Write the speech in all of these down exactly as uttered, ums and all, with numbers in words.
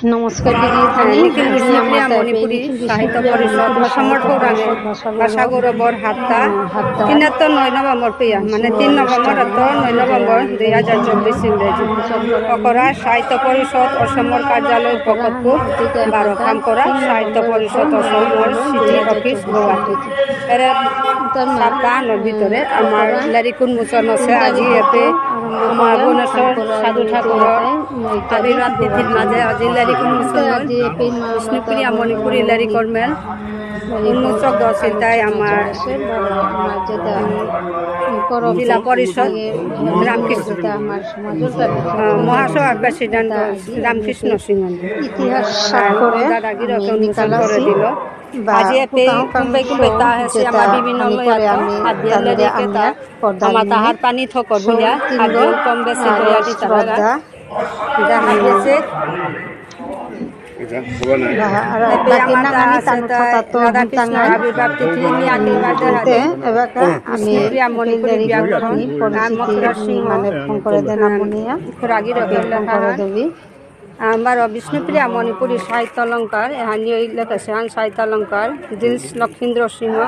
নমস্কার দিদি, হ্যাঁ, নিখিল বিষ্ণুপ্রিয়া মণিপুরী সাহিত্য পরিষদ, অসম ঠৌরাঙে ভাষা গৌরবর হাপ্তা, হাপ্তা। তিন তো নয় নভেম্বর পেয়া, মানে তিন নভেম্বর তো নয় নভেম্বর দুই হাজার চব্বিশ ইংরেজি। অকরা সাহিত্য পরিষদ অসমর কার্যালয় পকতকু বারো কাম করা সাহিত্য পরিষদ অসমর সিটি অফিস গুয়াহাটি। এরে সাপ্তাহর ভিতরে আমার লেরিক উন্মোচন আছে। আজি এপে আমার ভুবনেশ্বর সাধু ঠাকুরর আবির্ভাব তিথির মাঝে আজি লেরিক উন্মোচন হল। বিষ্ণুপ্রিয়া মণিপুরী লেরিকর মেল। উন্মোচক আছিল তাই আমার, উম, জিলা পরিষদ রামকৃষ্ণ, আহ, মহাসভার প্রেসিডেন্ট রামকৃষ্ণ সিংহ। ইতিহাস সাক্ষরে দাদাগিরি উন্মোচন করে দিল। আজি এপে কুম্বে কুম্বে তা হেসে আমার বিভিন্ন লয়াত হাবিয়ে লেরিক এতা আমার তাহার পানি থকর বুলিয়া হাবিয়ে কম বেশি করিয়া দিতা পারা। যা হাবিয়েছে। এপে আমার তা আছে তাই রাধাকৃষ্ণ আবির্ভাব তিথি নিয়ে আগে বাদে হাতে। এবাকা আমি বিষ্ণুপ্রিয়া মণিপুরী ব্যাকরণ, নাম মথুরা সিংহ, মানে ফোন করে দেন আপনি, খুরাগিরি ফোন করে দেবি। আমার বিষ্ণুপ্রিয়া মণিপুরী সাহিত্য অলংকার, এহানি ওই লেখা সেহান সাহিত্য অলংকার, জিন্স লক্ষীন্দ্র সিংহ।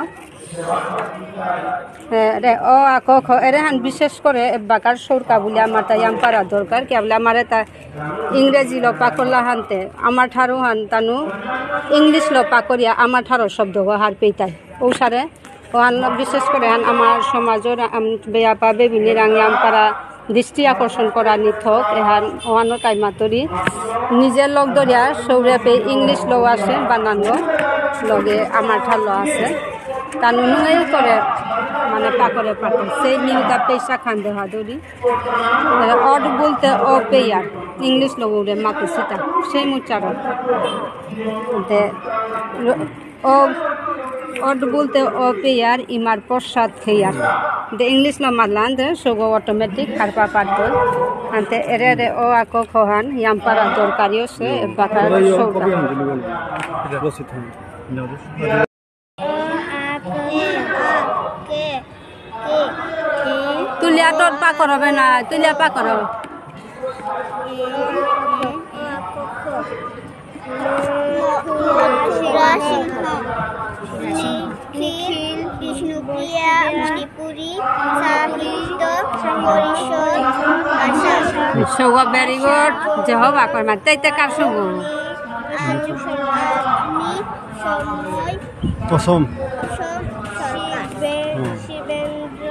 এ, রে, অ, আ, ক, খ, এরেহান বিশেষ করে এবাকার সরকার বলে আমার তাই ইয়াম পারা দরকার, কি বলে আমার এটা ইংরেজি লো পাকরলা হানতে, আমার ঠারো হান তানু ইংলিশ লো পাকরিয়া আমার ঠারো শব্দ হার পেইতাই। ঔসারে ওহান বিশেষ করে হান আমার সমাজর আম-, বেয়াপা বেবিনি রাঙে আম পারা দৃষ্টি আকর্ষণ করা নিথক, এহান ওহানো কাইমাতরি নিজে লগ দরিয়া সৌরেপে ইংলিশ লো আছে, বানান লো, লগে আমার ঠারলো আছে। তা নুনুই করে মানে পাকরে পাকরে সেই নিউতা পেশা খান দেহা দরি। অড বলতে অ পেয়ার, ইংলিশ লো ওরে মাতে সিতা, সেই উচ্চারণ। তে, ও, অড বলতে অ পেয়ার, ইমার প্রসাদ খেয়ার। দে ইংলিশ লো মাতলান দে, সৌগ অটোমেটিক হারপা পারতো। আনতে এরে এরে অ আ ক খ হান, ইয়াম পারা দরকারিও সে, বাকা সৌগা। তুলিয়া তোর পাকরবে না, তুলিয়া পাকরবে। মথুরা সিংহ, নিখিল বিষ্ণুপ্রিয়া মণিপুরী সাহিত্য পরিষদ আসাম। সৌগ very good। যে হবা কর মা, তেই তে কার সৌগ? আমি, আমি সময় অসম। অসম সরকার। হুম। শিবেন্দ্র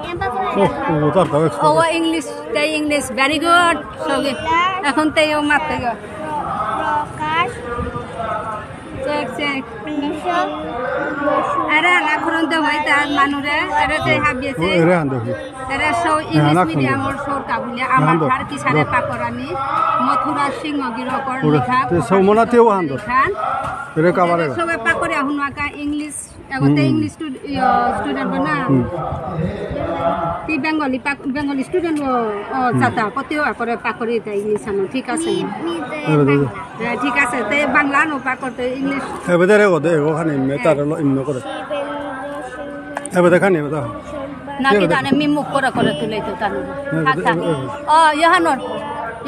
সিংহ। ও, ও, তার, তার, ও, ইংলিশ, তাই ইংলিশ, very good। সৌগি, এখন তাই ও মারতে গো। প্রকাশ। Check, check. মিশন। আরে, আনা করুন তো ভাই, তার মানুরে, আরে, তাই হাবিয়েছে। ও, এরে আন দেখি। এরা সব ইংলিশ মিডিয়ামর সব কাবুলে, আমার ঠার কিসারে পাকরানি, মথুরা সিংহ গিরকর লেখা, তে সব মনাতেও হান দো। এরে কাবারে। সবে পাকরে হুনাকা ইংলিশ, এগোতে ইংলিশ স্টুডেন্ট না। তি বেঙ্গলি পাক-, বেঙ্গলি স্টুডেন্ট ও, ও, জাতা, কতেও আকরে পাকরি তা ইংলিশ আনো, ঠিক আছে। এরে দে। হ্যাঁ, ঠিক আছে, তে বাংলা নো পাকরতে ইংলিশ। এবে দে রে গো, দে গো, খানি মে তার লো ইন্ন করে। এবে দে খানি, এবে দে। না, কি জানে, মি মুখ করে করে তুলে তো তার। হ্যাঁ, আচ্ছা। এবে, এবে। ও, ইহানোর,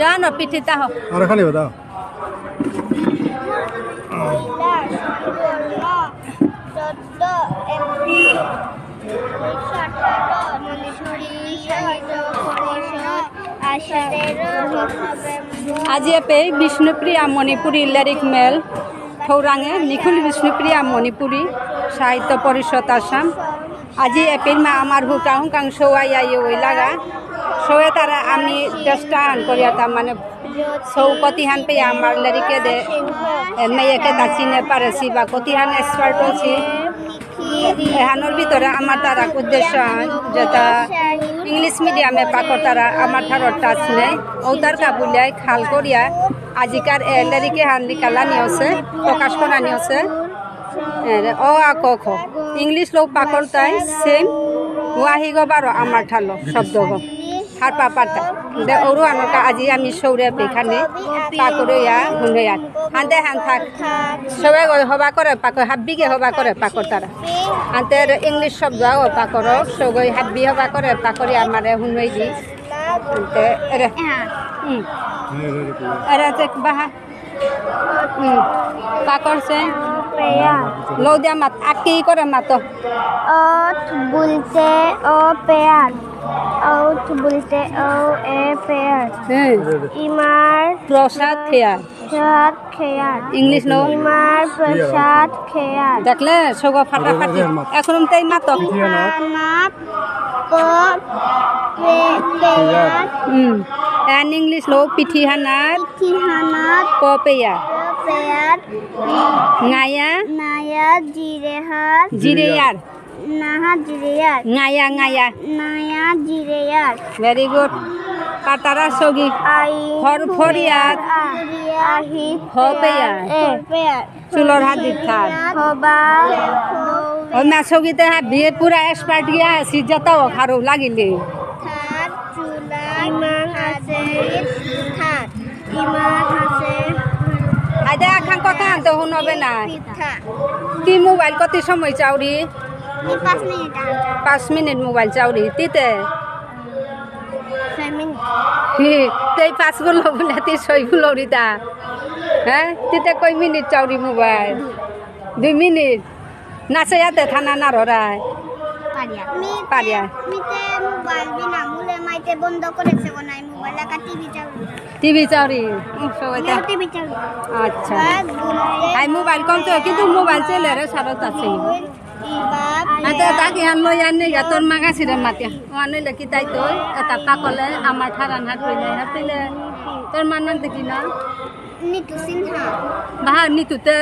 ইহানোর পিঠিতা হোক। আর খানি এবে দে। আজি এপে বিষ্ণুপ্রিয়া মণিপুরী লেরিক মেল, ঠৌরাঙে নিখিল বিষ্ণুপ্রিয়া মণিপুরী সাহিত্য পরিষদ আসাম। আজি এপির মা আমার হুকা হুকাং সৌ আই আই ওই লাগা। সৌয়ে তারা আমি চেষ্টা আন করিয়া তার মানে সৌ কতিহান পেয়া আমার লেরিকে দে, এ, মেয়েকে তা চিনে পারেসি বা কতিহান expert অসি। এহানোর ভিতরে আমার তারা উদ্দেশ্য আন, যেটা ইংলিশ মিডিয়ামে পাকর তারা আমার ঠারর touch নেই। ঔতার কাবুলিয়ায় খাল করিয়া আজিকার এ লেরিকে হান লিকালা নিয়সে, প্রকাশ করা নিয়সে। এরে, অ, আ, ক, খ। ইংলিশ লো পাকরতাই same। ওয়াহিগো বারো আমার ঠারলো শব্দগো। হারপা পারতা। দে, ওরু আনকা আজি আমি সৌরে পেখানে পাকরে ইয়া, হুনে ইয়া। হান্দে হান থাক। সবে গো হবা করে পাকর, হাব্বিকে হবা করে পাকর তারা। আনতে এরে ইংলিশ শব্দ আগো পাকর, সবে হাব্বি হবা করে পাকরে আমারে হুনে দি। আনতে এরে। হুম। এরে চেক বাহা। হুম। পাকরসে? পেয়ার। লৌদিয়া মাত, আকি করে মাতো। অত বুলতে অ পেয়ার। অত বুলতে অ এ পেয়ার। হুম। ইমার প্রসাদ খেয়ার। প্রসাদ খেয়ার। ইংলিশ লো? ইমার প্রসাদ খেয়ার। দেখলে, সৌগ ফাটাফাটি। এখন তেই মাতো। পিঠিহানাত প পে পেয়ার। হুম। And ইংলিশ লো, পিঠিহানাত পিঠিহানাত প পেয়ার। প পেয়ার। নায়া নায়া জিরেহার। জিরেয়ার। নাহা জিরেয়ার। নায়া, নায়া। নায়া জিরেয়ার। Very good. পাতারা সৌগি। আই। হর ফরিয়াত। আহি। হ পেয়ার। এ। পেয়ার। চুলর হাদিত থার। হবা। ও মা সৌগিতে হা বিয়ে পুরা expert গিয়া, সিজাতাও খারো লাগিলে। থার চুলা। ইমান আছে। থার। ইমান আছে। আইদে আখান কথা আনতে হুনবে না। পিঠা। কি মোবাইল কত সময় চাউরি? নি পাঁচ মিনিট আনতে। পাঁচ মিনিট মোবাইল চাউরি। তিতে? ছয় মিনিট। হি, তেই পাঁচ গুলো বলে তি ছয় গুলো রিতা। হ্যাঁ? তিতে কয় মিনিট চাউরি মোবাইল? দুই। দুই মিনিট। নাচে ইয়াতে থানা না ররায়। পারিয়া। মি-, পারিয়া। মিতে মোবাইল বিনা মুলে মাইতে বন্ধ করেছে গো নাই মোবাইল, একা টিভি চাউরি। টিভি চাউরি। উম, সবাই তা। টিভি চাউরি। আচ্ছা। বাস, আই মোবাইল কম তো, কিন্তু মোবাইল চলে রে, সারত আছে। আতে তাকে আনলো ইয়ার নেই, তোর মাগা সিরে মাতিয়া। ও আনলে কি তাই তো, এটা পাকলে, আমার ঠারান হাত পেলে, হাত পেলে। তোর মার নাম দেখি না? নিতু সিনহা। বাহা, নিতুতে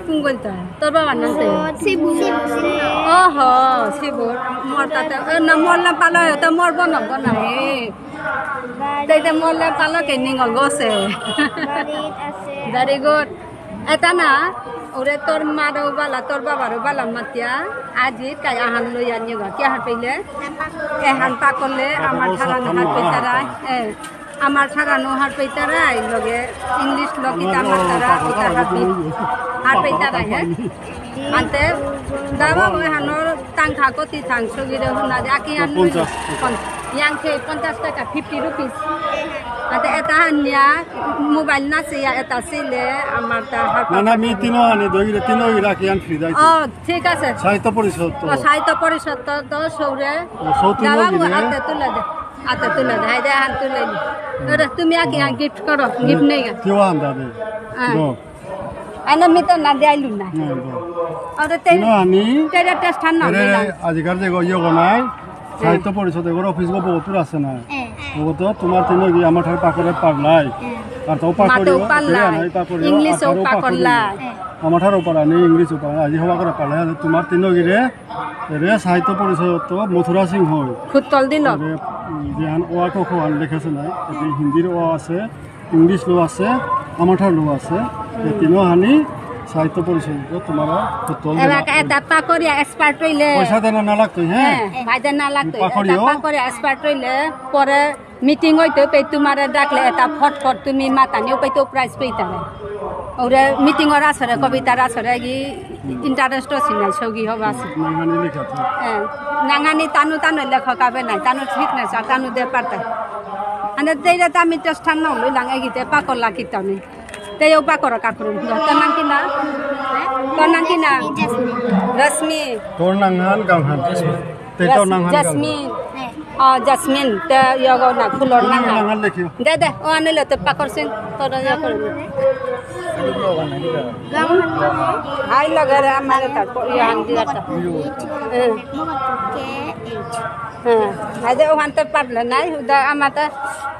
কুঙ্গলতা। তোর বাবার নাম তে? শিবু। শিবু সিনহা। ওহো, শিবু। মোর তাতে, এ, না, মোর না পালো, তো মোর বনক না, এ। তাই তো মোর না পালো কে নিঙল গসে। বাড়িত আছে। Very good. এটা না, ওরে তোর মারও বালা, তোর বাবারও বালা মাতিয়া, আজি তাই আহান লই আনিও গা। কি আহান পেলে? এহান পাকলে, আমার ঠারান হাত পেতারা, এ। আমার ঠারানো হার পেইতারাই, লগে ইংলিশ লো কিতা মাতারা, কিতা হাবি। হার পেইতারাই, হ্যাঁ? আনতে, দাবা বই হানোর তাংখা কতি থাং সগিরে হুনা দে, আকি আন পঞ্চাশ। পন-, ইয়াংখে পঞ্চাশ টাকা, fifty rupees। আনতে, এটা হানিয়া, মোবাইল না সিয়া, এটা সিলে, আমার তা হার না, না, মি তিনো আনে, দইরে, তিনো ইরা কি আন free দাই। ও, ঠিক আছে। সাহিত্য পরিষদ তো। ও, সাহিত্য পরিষদ তো, তো সৌরে। ও, সৌ তিনো দাবা বই ইরে। আতে তুলে দে। আচ্ছা, তুলে দে, হাই দে, আন তুলে নি। ওরে, তুমি আগে আন gift করো, gift নেই গা। কেউ আন দাদে। হ্যাঁ। দো। আনা মি তো না দে আইলু না। হ্যাঁ, দো। ওরে, তে-, তিনো আনি। তেরা test হান না, এরে, না। আজিকার যে গো, ইয়ে গো নাই, হ্যাঁ। সাহিত্য পরিষদ এগোর অফিস গো বহুত দূর আছে না। হ্যাঁ। ও তো তোমার তিনো গিয়ে আমার ঠারে পাকরে পারলাই। হ্যাঁ। আর তো মাতেও পাকরিও, পারলাই। তেরা নাই পাকরিও, ইংলিশও আর তারও পাকরিও। পাকরলাই। হ্যাঁ। আমার ঠারও পারা নেই, ইংলিশও পারা নেই। আজি হবা করে পারলাই, আর তোমার তিনো গিরে এরে সাহিত্য পরিষদ তো মথুরা সিংহ। ফুটতল দিল। এরে, উম, যেহান অ আ ক খ আন লিখেছে না, এটি হিন্দির অ আছে, ইংলিশ লো আছে, আমার ঠার লো আছে। এই তিনো হানি সাহিত্য পরিষদ তো তোমার ফুটতল দিল। এবার এটা পাকরিয়া expert হইলে। পয়সা দেনা না লাগতো, হ্যাঁ? হ্যাঁ, ভাইজান না লাগতো। পাকরিও। এটা পাকরিয়া expert হইলে পরে মিটিং হইতে পে তোমারে ডাকলে এটা ফটফট তুমি মাতানি, ওপে তো প্রাইজ পেইতারা। ওরে মিটিং ওর আসরে, কবিতার আসরে কি ইন্টারেস্ট আছে না, সৌগি হবা আছে। নাঙহানি লেখা তো। হ্যাঁ, নাঙহানি তানু তানু লেখক আবে নাই, তানু ঠিক না, স্যার, তানু দে পারতা। আনে তেইরে তো আমি চেষ্টা না লই লাং এগিতে পাকর লাগি তামি। তেও পাকর কাকুরুম। তোর নাম কি না? তোর নাম কি না? জেসমিন। রশ্মি। তোর নাঙহান গাঙহান। তে তোর নাঙহান গাঙহান। জেসমিন। হ্যাঁ। অ, জেসমিন, তে ইয়গো না, ফুলর নাঙহান। নাঙহান লেখিও। দে, দে, ও আনিলে তে পাকর সিং, তোর ইয়ে করে। হাই লগে রে, আমার তার পর ইয়ে আন দিয়া তা। হ্যাঁ। হ্যাঁ, হাই দে, ওহান তে পারলে নাই, হুদা আমার তা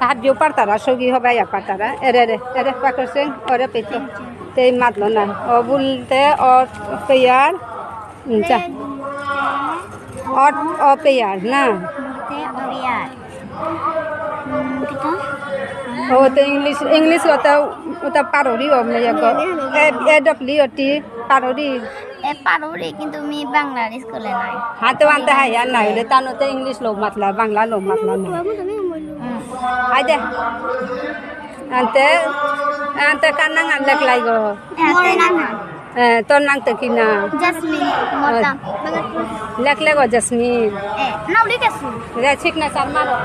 হাত দিও পারতারা, সগি হবাই পারতারা। এরে রে, এরে পাকর সিং, ওরে পেতে। তেই মাতলো না। ও বুলতে, ও পেয়ার। আচ্ছা। অট, অ পেয়ার না? তে অরিয়ার। উম, কিতা? ও, তো ইংলিশ, ইংলিশ ওটা, ওটা পারোরি, ও মেয়ে গো। এ, এ ডব্লিউ টি পারোরি। এ পারোরি, কিন্তু মি বাংলার স্কুলে নাই। হাতে আনতে হাই আর নাই, ওলে তানো তো ইংলিশ লোক মাতলা, বাংলা লোক মাতলা না। হুম। হাই দে। আনতে, আনতে কার নাঙহান লেখ লাইগো? এ, তোর নাঙহান। এ, তোর নাঙ তো কি না? জেসমিন, মোর নাঙ। লেখ লেগো জেসমিন। এ, না, উড়ি গেছি। রে, ঠিক না, স্যার মারো।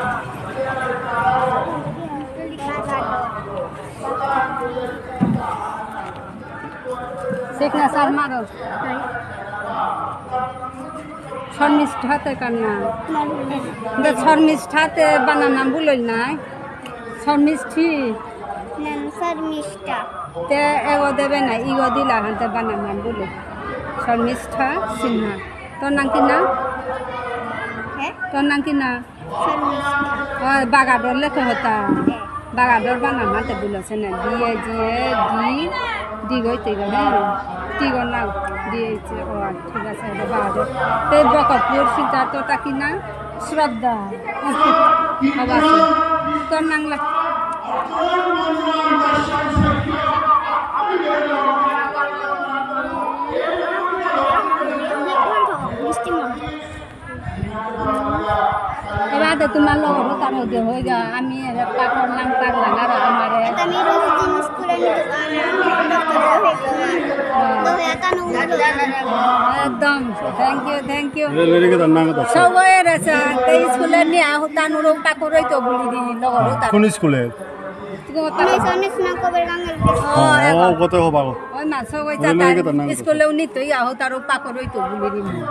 Signature মারো। শর্মিষ্ঠাতে কার না? দে শর্মিষ্ঠাতে বানান নাম ভুলইল নাই। শর্মিষ্ঠি। নাম শর্মিষ্ঠা। তে এগো দেবে না, ইগো দিলা হাতে বানান নাম ভুলে। শর্মিষ্ঠা সিনহা। তোর নাম কি না? হ্যাঁ? তোর নাম কি না? শর্মিষ্ঠা। ও, বাগাডোর লেখো হতা। হ্যাঁ। বাগাডোর বানান হাতে ভুলেছে না। D A G A D, D গই তে গই, হ্যাঁ। টি গো না, ডি এ জি এ, ও, ঠিক আছে, এটা বাগাডোর। তে বকতপুর সিদ্ধার্থ তা কি না? শ্রদ্ধা। বাবা, তোর নাম লা। এবার তো তোমার লগর তার হতে হয়ে যা, আমি এর পাকড় নাম পারলাম আর আমারে। এটা আমি রোজ দিন স্কুলে নিতে পারি, ডক্টর হয়ে গেলাম। তো এটা নুন একদম, thank you, thank you। রে, রে, রে, রে, নাম তো। সব হয়ে গেছে, তো স্কুলে নিয়ে আহ, তানুরও পাকড়ই তো বলি দিই, লগর তার। কোন স্কুলে? তুমি ওটা আমি সনিস না কবে গাঙ্গেল। ও, ও, কত হবা গো? ওই মা, সব হয়ে রে, রে, রে, নাম তো। স্কুলেও নিতে, আহ, তারও পাকড়ই তো বলি দিই।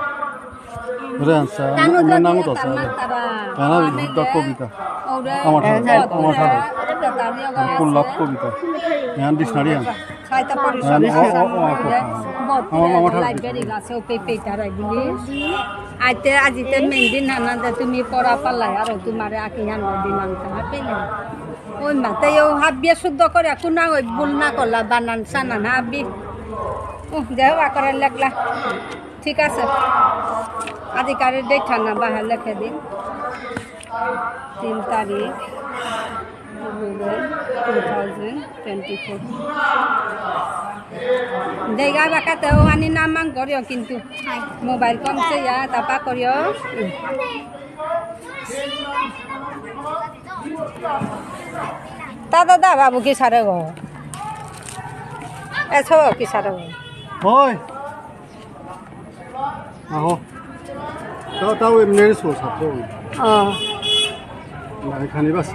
রে আনসা, তানু নাম তো আছে। তারা, তারা, তারা, মানে হুদ্দা যে, কবিতা। ওরে, আমার ঠার, ওরে, আমার ঠার। ওরে, তারা, ওরে, কুল্লাপ আছে। কবিতা। ইয়ান dictionary আন। সাহিত্য পরিষদ। ইয়ান, ও, ও, ও, ও, ও। বত্রিশ আমার, আমার ঠার। Library আছে, ও পে, পে, তারা এগুলি। আইতে, আজিতে মেইন দিন হানা যে তুমি পড়া পাল্লাই, আর তোমারে আঁকি হান দিলাম, তা পেলে। ওই মাতে, ও হাবিয়ে শুদ্ধ করে, কোনা ওই ভুল না করলা, বানান সানান হাবি। ও, যাই হোক, করে লেখলা। ঠিক আছে। আজিকার date হানা বাহার লেখে দিন। তিন তারিখ, two thousand twenty-four। দেখা বাকাতে ও আনি নাম মাং করিও কিন্তু। হাই। Mobile কমসে ইয়া, তাপা করিও। তা দাদা বাবু কি সারে গো? এসো কি সারে গো? ওই। আহো। তাও, তাও এমনি রেস করছে, তো। ও। না, এখানে বাস।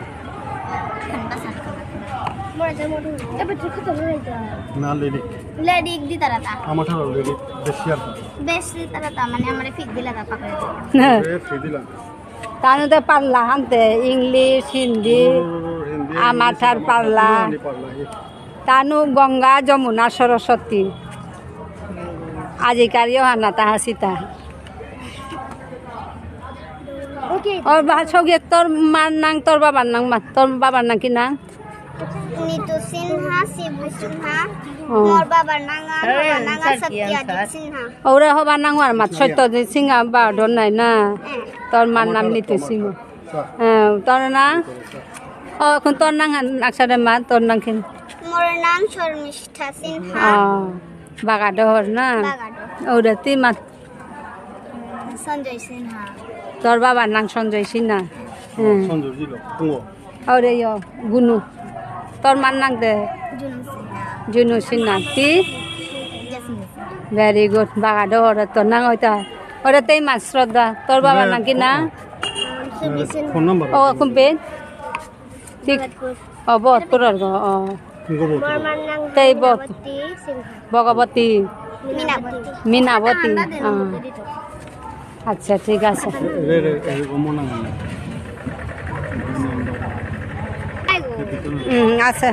না, লেডিক। লেডিক দি তারা তা। আমার ঠারো লেডিক, বেশি আর কি। বেশি তারা তা, মানে, আমার ফিক দিলা তা পাকড়ে। হ্যাঁ। এ, ফিক দিলা। তানু তে পারলা হানতে, ইংলিশ, হিন্দি, ও, হিন্দি, আমার ইংলিশ, ঠার আমার পারলা। ঠার পারলা, এ। তানু গঙ্গা, যমুনা, সরস্বতী। আজিকার ইয়োহানা তাহা সীতা। ওকে। ওর বা-, সৌগিয়ে তোর মার নাং, তোর বাবার নাং, মা, তোর বাবার নাং কি নাং? নিতু সিনহা, শিবু সিনহা, ও। মোর বাবার নাং, আর হ্যাঁ, মোর নাং, স্যার, কি সত্যজিৎ আনসার? সিনহা। ওরে হবা নাং আর মা, সত্যজিৎ সিনহা বা ডর নাই না। হ্যাঁ। তোর মার নাম নিতু সিনহা। হ্যাঁ, তোর না? ও, এখন তোর নাং আন-, আকসারে মা, তোর নাং কি? মোর নাং শর্মিষ্ঠা সিনহা। ও, বাগাডোহর না? বাগাডোহর। ওরে তুই মা? সঞ্জয় সিনহা। তোর বাবার নাং সঞ্জয় সিনহা? হ্যাঁ। সঞ্জয় দিল, তুঙ্গ। ওরে ইয়ো, গুনু। তোর মার নাং দে? জুনু সিনহা। জুনু সিনহা। তি? জেসমিন সিনহা। Very good। বাগাডোহর, তোর নাং ওইটা। ওরে তেই মা শ্রদ্ধা। তোর বাবার নাং কি না? Phone number. ও, কুম্পে? ঠিক। ও, বহৎপুর আর গো, ও। তেই বহৎ-, ভগবতী সিনহা। ভগবতী। মিনাবতী। মিনাবতী, আ। আচ্ছা, ঠিক আছে। হুম, আছে।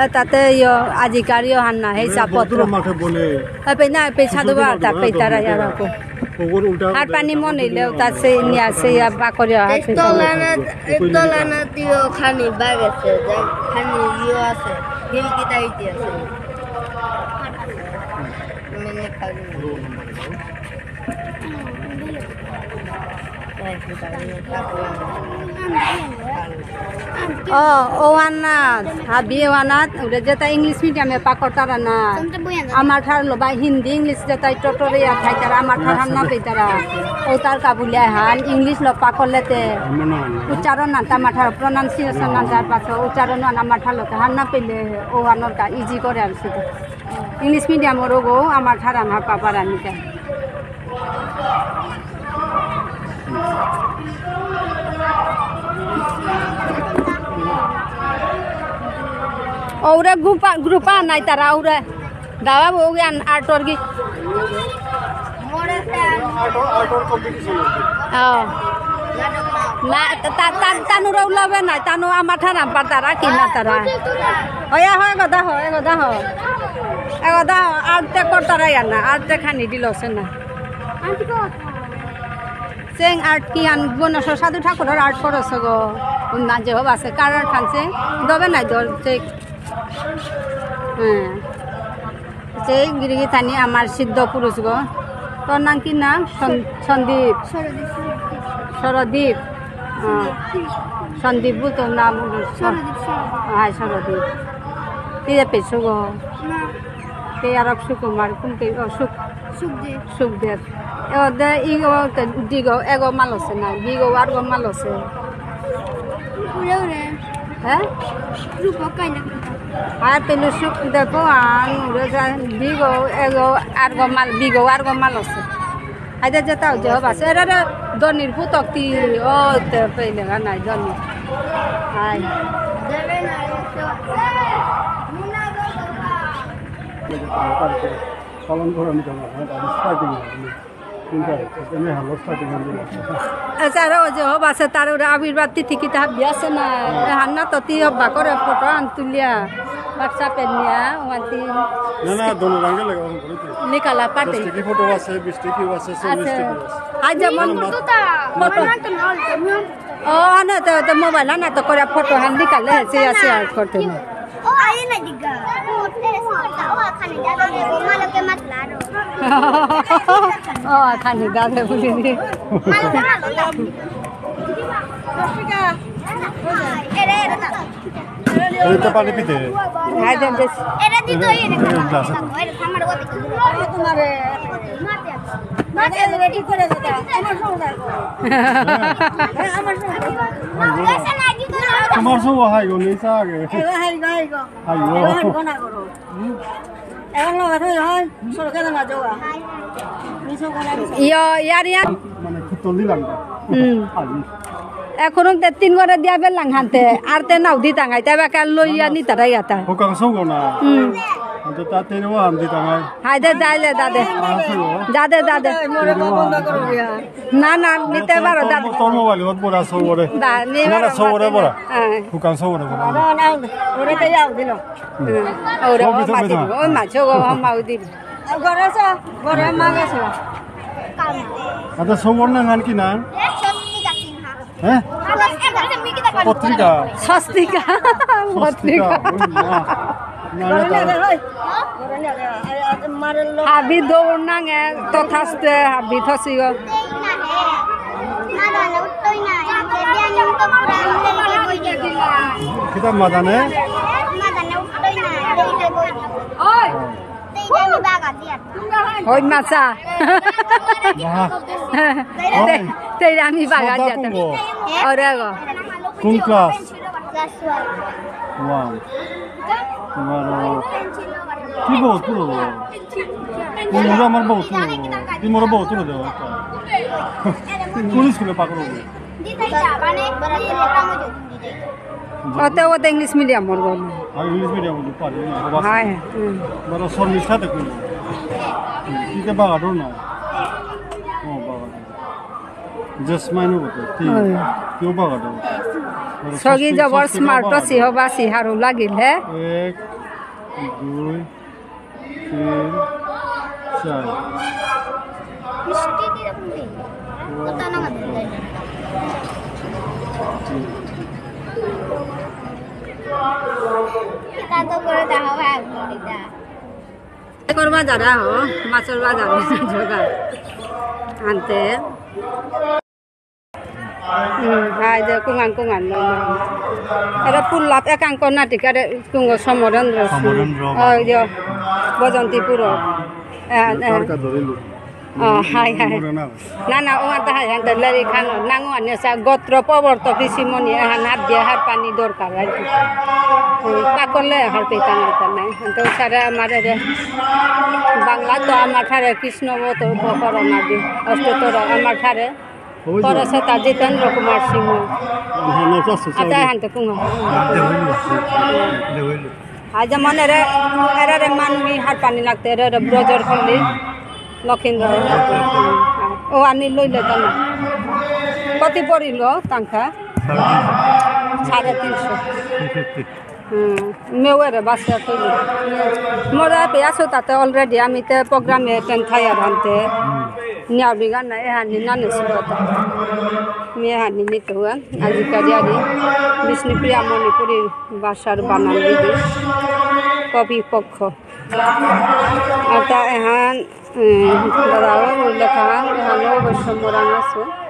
এ, তাতে ইয়ো, আজিকার ইয়ো হান না, হেই এ, চাপত্র। বদ্র মাঠে বলে। এ, পে না, পে সাধু বার্তা, পে তারা ইয়ার আকো। ওগর উল্টা আর পানি মনে ইলেও, তা সে নিয়া সে ইয়া বাকরিয়া হাতে। এতলানা, এতলানা দিও খানি বাগ আছে, যা খানি ইয়ো আছে, হিল কিতা ইতি আছে। মানে খালি। ও, ও আন্না, হাবি ও আন্না, ওরে যেতা English medium এ পাকরতারা না। আমার ঠার লো বা হিন্দি, English যেতা টোটোরে ইয়া থাইতারা, আমার ঠার হান না পেতারা। ও তার কাবুলিয়া হান, English লো পাকরলেতে। উচ্চারণ না, তা আমার ঠার pronunciation না যার পাশে, উচ্চারণ না আমার ঠার লোতে হান না পেলে, ও আনোর কা easy করে আর সেটা। English medium ওর গো, আমার ঠার আনহার পাপার আনিতে। ওরে গ্রুপা, গ্রুপা নাই তারা, ওরে। দাবা বউ জ্ঞান আর্টর কি? আর্টর, আর্টর কম্পিটিশন। ও। না, তা, তা, তা, তানুরা উলাবে নাই, তানু আমার ঠারাম পারতারা কি না তারা। ওই, হয় কথা হয়, কথা হয়। এ কথা হয়, আর্টে করতারা ইয়া না, আর্টে খানি দিল সে না। চেং আর্ট কি আন, বনস সাধু ঠাকুরর আর্ট করছে গো। না যে হবা আছে, কার আর্ট আনছে, দবে নাই দর, চেক। হ্যাঁ। সেই গিরিগিথানি আমার সিদ্ধ পুরুষ গো। তোর নাম কি নাম? সন-, সন্দীপ। সরদীপ, সরদীপ। সরদীপ। হ্যাঁ। সন্দীপ। সন্দীপ বলতো নাম বলতো। সরদীপ, সরদীপ। হ্যাঁ, সরদীপ। তুই যে পেছু গো। না। তুই আর এক সুকুমার, কোন কে? ও, সুক-, সুখদেব। সুখদেব। এ ওদে ইগো তে দিগো এগো মালসে না, বিগো আরগো মালসে। উড়ে উড়ে। হ্যাঁ? রূপক কাইলে। আর পেলু সুখদেব আন উড়ে যা বিগো এগো আরগো মাল, বিগো আরগো মালসে। আইদে যেতাও যে হবা সে রে ধনির পুতক তি ও তে পেলে গা নাই ধনি। আই। পালন করা নিতে পারবে, আমি স্টার্টিং। আচ্ছা, আর ওই যে হবা আছে, তার ওরা আবির্ভাব তিথি কিতা হাবি আছে না? এ হান্না তো তি হব্বা করে ফটো আন তুলিয়া, WhatsApp এ নিয়া, ওয়ান তিন না, না, দোনো রঙে লাগে, ওরকম করে তো। নিকালা পাতে। দশ টিকি ফটো আছে, বিশ টিকি আছে, চল্লিশ আছে। টিকি আছে। আজ যেমন মানে, ফটো তা, ফটো। ও, না, তো, তো মোবাইল না, তো করে ফটো হান নিকালে, সে আছে আর করতে না। ও, আই না দিগা। ও, তেরে সুরতা, ও, খানি দাদা, ও, মালো কে মত লারো। ও, খানি দাদা বলি দি। মালো কে মত লারো। এরে, এরে, এরে। এরে তো পানি পিতে। হাই দেন দেস। এরে দি তো, এরে। এরে গ্লাস আছে। এরে আমার ওতে। তোমারে। মাতে, মাতে, এরে ঠিক করে দে। আমার সঙ্গে। আমার সঙ্গে। তোমার সব হাই গো, নেই চা আগে। এ, হাই গো, হাই গো। হাই গো। এ, হাই গো না করো। হুম। এখন লগে থই হয়, সরকে না যাওয়া। মিছো করে আমি ইয়ো, ইয়ার, ইয়ার। মানে, খুতল দিলাম না। হুম। আজি। এখনো তে তিন ঘরে দিয়া বেলাং হানতে, আর তে নাও দিতাং আই, তে বাকা লইয়া না, না, নিতারা ইয়াতা। হুকাং সৌগ না। হুম। তো তা তেরে ও হান দিতাং আই। হাই দে, দাইলে, দাদে। আছে গো। দাদে, দাদে। মোরে বাবা বন্ধ করো গিয়া। না, না, নিতে পারো, দাদা। তোর মোবাইল হত বড় সৌরে। দা, নি না, না, বারো সৌরে মাতে বড়। না। হ্যাঁ। হুকাং সৌরে বড়। না, না, ওরে তে যাও দিল। হুম। ওরে, ও, ও, বেটো, মা বেটো। দিল, ও, মা, ছো, ও, মা, ও দিল। ঘরে আসো, ঘরে মা গেছে। আচ্ছা, সৌর নাঙহান কি না? হ্যাঁ? পত্রিকা। স্বস্তিকা। স্বস্তিকা। স্বস্তিকা। ওই মা। না, না, না। হাবি দৌড় নাঙে তথাস্তে হাবি থসিও। কিতা মাদানে? ওই মাছা। বাহ। তে, তেইরে আমি বাগা সদা যাতাম। কুঙ্গ। ওরে গো। কোন ক্লাস? Class one. ওয়ান। তোমার, আহ, কি বউ তুলো দেবো? তুমি মোরে আমার বউ তুলো দেবো। তুমি মোরে বউ তুলো দেবো একটা। কোন স্কুলে পাকড়ো? ওতে, ওতে ইংলিশ মিডিয়াম ওর গো। আর ইংলিশ মিডিয়াম ওর পারে না, ওর বাস। হ্যাঁ, হুম। বড় শর্মিষ্ঠা তো কইলো। কি কে বাগাডোর না? ও, বাগাডোর। জেসমাইনও বটে, ঠিক। হ্যাঁ। কেউ বাগাডোর। বড় সগি স্বস্তি, জবর স্বস্তিকাও স্মার্ট বাগাডোর। সিহবা সিহারু লাগিল, হে? এক, দুই, তিন, চার। মিষ্টি কিরকম নেই? কত না মাত্র দেয়। এটা তো করে দেখাবো এক মিনিট। এ করবা যারা হো, মাছর বাজারে জোগাড় আনতে। হুম, হাই দে, কুঙান, কুঙান, লই, লই। আরে পুল্লাত একাঙ্ক নাটিকারে কুঙ সমরেন্দ্র সিং। সমরেন্দ্র ওই বাবু। যে বজন্তীপুর। এ, এ। তার কা ধরিলু। অ, হাই, হাই। মরে না। না, না, ও আনতে হাই, আনতে লেরি খানো। নাঙ আনে সা গোত্র প্রবর্তক ঋষিমুনি, এহান হাত দিয়ে হার পানি দরকার আর কি। হুম, পাকলে হার পেতাম আর নাই। তো সারা আমার এরে বাংলা তো আমার ঠারে কৃষ্ণ অবতার করোনা দি। অষ্টতর আমার ঠারে ওই যে। পরশতা জিতেন্দ্র কুমার সিংহ। হ্যাঁ, না, চারশো, আতা চারশো। হানতে কুঙ। দেহইল, দেহইল। আজ যেমন এরে, এরারে মানু মি হারপানি লাগতে, এরে, এরে ব্রজর খল্লি, লক্ষিন্দর। ও আনি লইলে তো না। কতি পড়িল টাকা? সাড়ে তিনশো। হুম, মেয়েরে বাসে তো। মোরা পে আসো তাতে already আমি তে program এ attend থাই আর আনতে। নিয়া বিগা না, এহানি না নে সুরতা। মি এহানি নিতে হুয়া। আজিকালি আরি বিষ্ণুপ্রিয়া মণিপুরী ভাষার বানান দিদি। কবি পক্ষ। আর তা এহান, উম, দাদাও লেখা, এহানও অবশ্য মোরাং আছে।